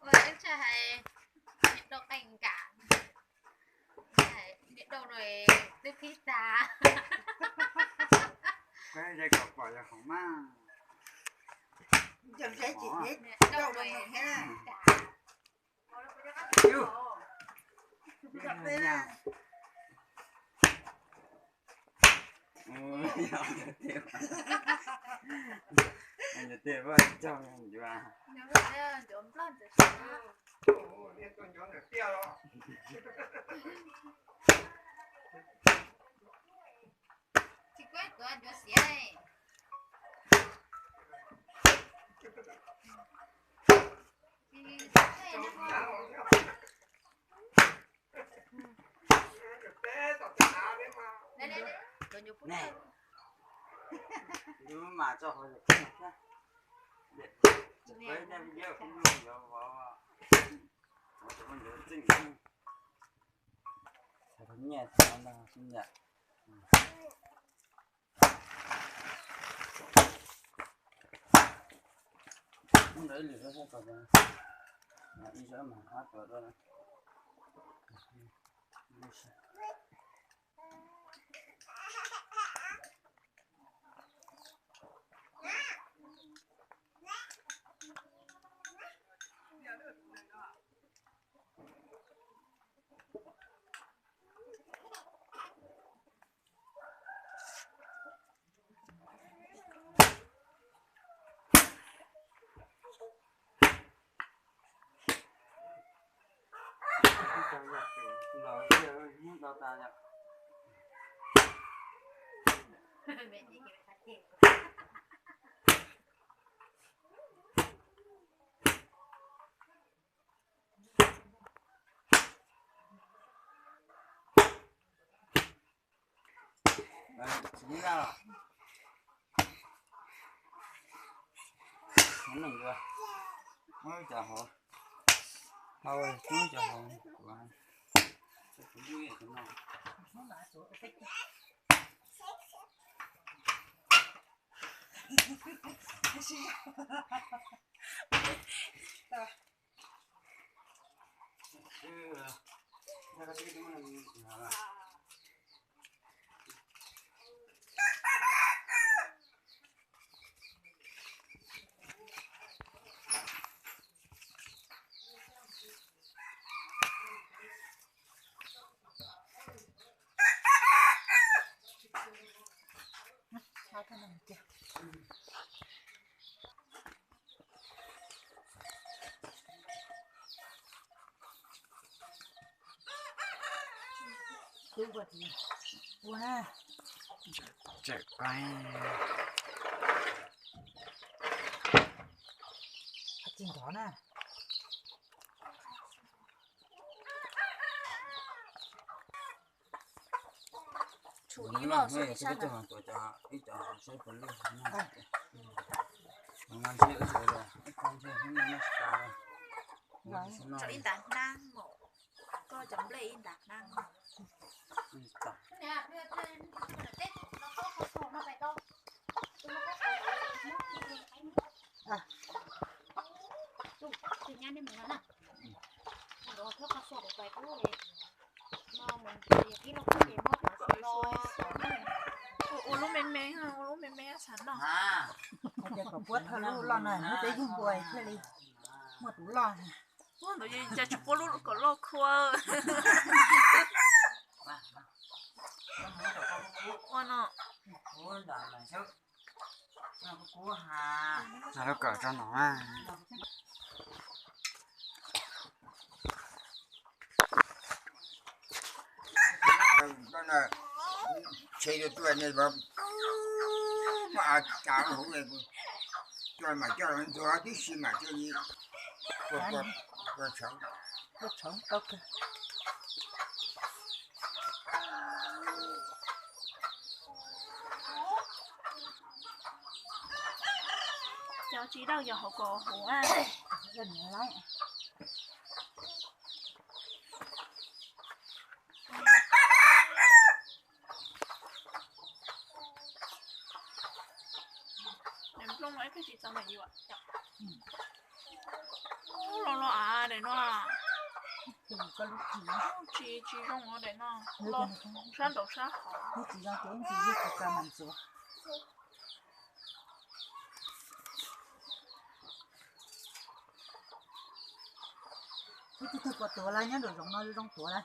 Ua ib txhia hais niam dau qeej kam, niam dau no twb qhib tag. Kom pom yog hauv mas. Niam dau no Tsis nyob los? Nws yuav muab cov hauv, hau cub cov hauv kuv. Ua na. Tsam qaib. Tsis nrov na. Tshuav ib los xwb ib sab ntawd. Tso ib ntas hnab mas, koj cov nplej ib ntas hnab. Ua lub me me, ua lub me me xav noj. Hais tias kom puab thawj lub loj na, hnub twg yug npua thiaj li muaj tus loj. Ua ntawd cas tsis puab lub kom loj khua. Ua no. Lub kawm tso no. Tsheb tuaj tuaj ne, mas av tsav hauv, coj mas coj los ntxuav tib si mas coj li Ua tshauv tau kawg. Cov tsis dawj yog hauv ko huv. Nplooj no ib pliag tsis txog me yuam. Ub, los los av daim no. Tsis, tsis zoo os daim no. Los sab nraud sab hauv. Ib tug tug puas tuav lawm, nyob nraum zoov no zoo tuav lawm.